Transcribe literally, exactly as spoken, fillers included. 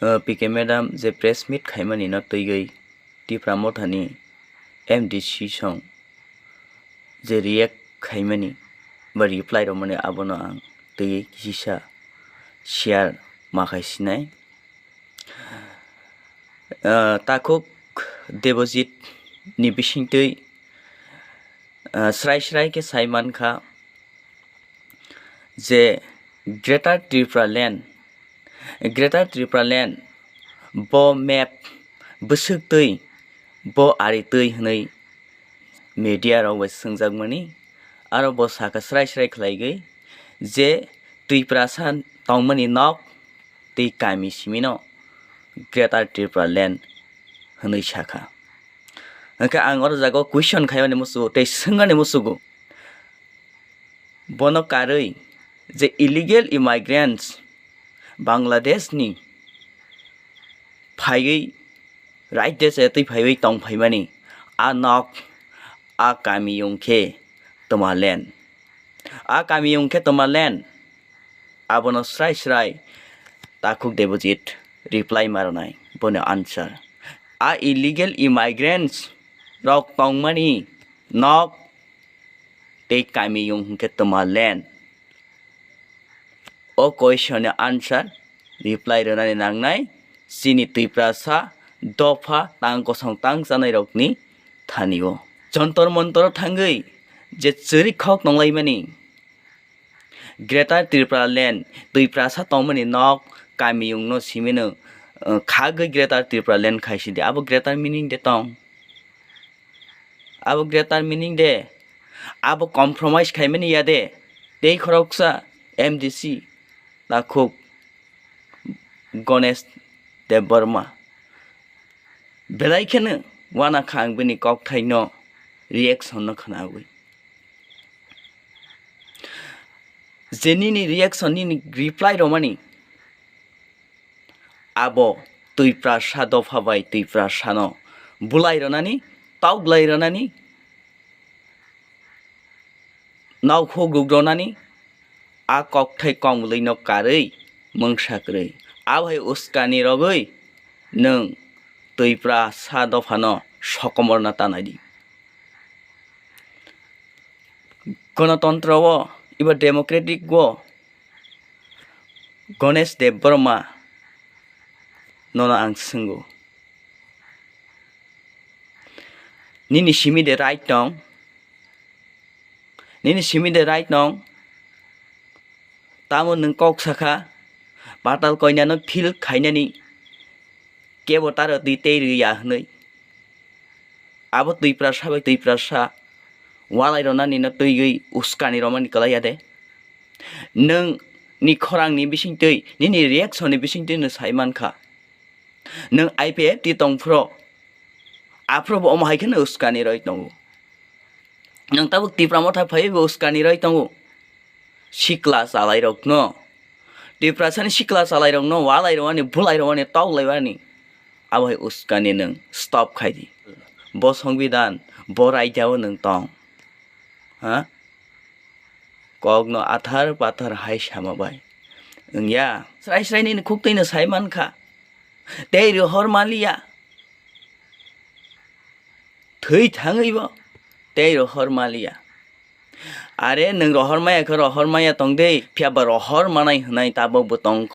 Uh, P K madam je press meet khaimani no twiwi Tipra Mothani M D C song je react khaimani ba reply romani abono ang twiwi kisa share ma khai sinai. Uh, takhuk Debojit ni bisingtwi uh, srai srai khe sai mankha je Greater Tripura Land, Greater Tripura Land bo map bwswk twi bo ari twi hwnwi media rok bai swngjakmani, aro bo sakha srai srai khlaigwi je Twiprasa tongmani nok tei kami simino Greater Tripura Land hwnwi sakha. Hwnkhe ang oro jaga o question khaimani muchungo tei swngmani muchungo, bono karwi je illegal immigrants Bangladeshni phaiwi right desh twi phaiwi tong phaimani a nok a kami wngkhe Tomaland. A kami wngkhe Tomaland. Abono srai srai takhuk Debojit reply ma rwnai boni answer. A illegal immigrants rok tongmani nok tei kami wngkhe Tomaland. O question ni answer reply rwnani nangnai chini Twiprasa dopha tang kosong tang chanai rokni thani o. Jontor Montor o thangwi je chwrwi khok nonglaimani Greater Tripura Land, Twiprasa tongmani nok, kamiyung no simino, uh, khagwi Greater Tripura Land khaisidi. Abo greater meaning de tong? Abo greater meaning de? Abo compromise khaimani ya de? Tei khoroksa M D C takhuk Ganesh Debbarma belai kheno wana kha ang bini kokthaino reaction no khnawi. Je nini reaction, nini reply romani abo Twiprasa dopha bai Twiprasano bulai ronani, tauglai ronani, naukhuk ruk ronani, a kokthai kongmwlwino karwi mungsa kwrwi. Abohai uskani rogwi nwng Twiprasa dophano sokomorna tanai di. Gonotontro o, eba democratic o Ganesh Debbarma nono ang swngo. Nini simi de right tong? Nini simi de right tong? Tamo nwng kok sakha, Patal Koinano feel khainani kebo taro twi tei rwya hwnwi. Abo Twiprasa bai Twiprasa walai ronani no twiwi uskani romani kwlai ya de? Nwng ni khorang ni bisingtwi, nini reaction ni bisingtwi no sai mankha. Nwng I P F T tong phro, aphro bo omo hai kheno uskani roi tongo. Nwng tabuk Tipra Motha phaiwi bo uskani roi tongo. Sikla chalairokno, Tiprasani sikla chalairokno walai rwani, bulai rwani, tok laiwani, abo hai uskani nwng stop khai di. Bo songbidan, bo raida o nwng tong. Ha? Kokno athar pathar hai sama bai. Wngya, srai srai nini khuktwino sai mankha. Tei rohor maliya. Thwi thangwi bo tei rohor maliya. Are nwng rohor maya khe rohor maya tong de, phiya ba rohor manai hwnai tabok bo tong